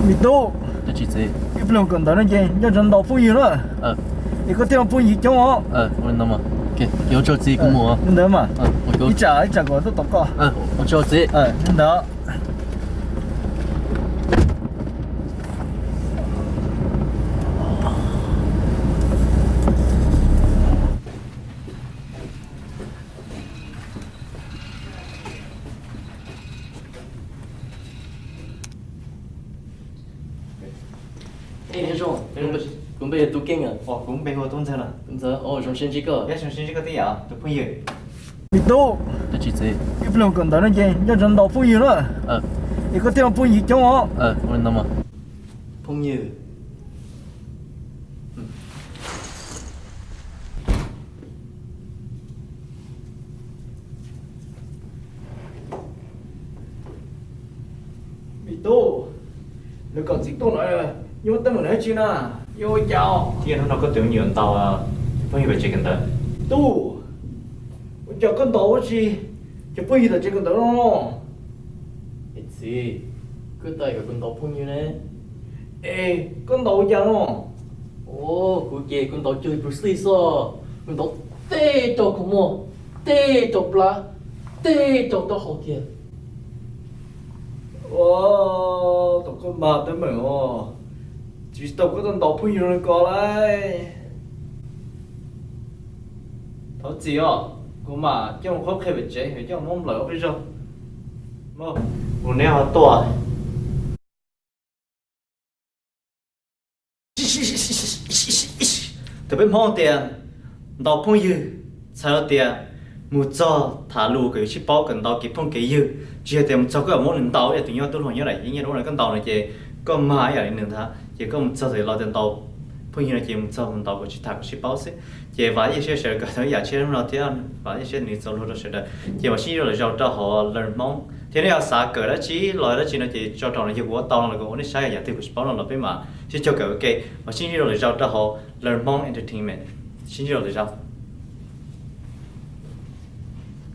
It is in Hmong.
Me tub, ib pliag kawm ntawv no ces nco ntsoov ntaus phooj ywg na, es koj thiaj muaj phooj ywg coob os. Li ntawd mas, ib tsam ib tsam kom tuaj tom koj. Li ntawd. Kuv npe hu ua Tub Keej. Kuv npe hu ua Tub Ntxawg no. Zoo siab ntsib koj. Zoo siab ntsib koj tib yam, tus phooj ywg. Me tub, ib pliag kawm ntawv no ces nco ntsoov ntaus phooj ywg na, es koj thiaj muaj phooj ywg coob os. Phooj ywg. Me tub, lawv kom txiv tuaj no, yuav teeb meem dab tsi na? Yuav ua cas? Thiab hnub no koj tus me nyuam ntaus phooj ywg pem tsev kawm ntawv. Tub, ua cas koj ntaus ua si cov phooj ywg tom tsev kawm ntawv no? Es txiv, koj tau kom kuv ntaus phooj ywg ne. Es koj ntaus ua cas no? Kuv ces kuv ntaus cuag Bruce Lee xwb, kuv ntaus tej rau khuv muag, tej rau plab, tej rau taub hau tiag. Ua, tau koj mag teeb meem os, tsis tau koj tuaj ntaus phooj ywg li ko lauj. Thov txim os, kuv mam coj mus qhuab qhia pem tsev, coj mus muab nplawm ob peb zaug. Mus neb ho tuaj. Tus peb Hmoob tias ntaus phooj ywg, txhais hais tias mus txog tham lus kom yus sib paub, kom ntaus kev phooj kev ywg, tsis yog tias mus txog koj muab nws ntaus. Ib yam tus nyob tub hluas nyob daim yeeb nyob rau ub no koj ntaus nws ces koj mag ib yam li nws ntag, ces koj mus txog thaum los tias ntaus phooj ywg no ces mus txog mus ntaus kom sib tham kom sib paub xwb. Ces vam ib siab sawv daws kawm tau ib yam tshiab hnub no thiab vam ib siab nws txaus luag rau sawv daws. Ces mam sib ntsib rau lwm zaus rau hauv Learn Hmong thiab nej yog xav kawm dab tsi los dab tsi no ces tso rau no yog kuv ua tau no los kuv ua nej saib yam twg kuv tsis paub no los peb mam sib cog kawm ua ke. Mam sib ntsib rau lwm zaus rau hauv Learn Hmong Entertainment. Sib ntsib rau lwm zaus.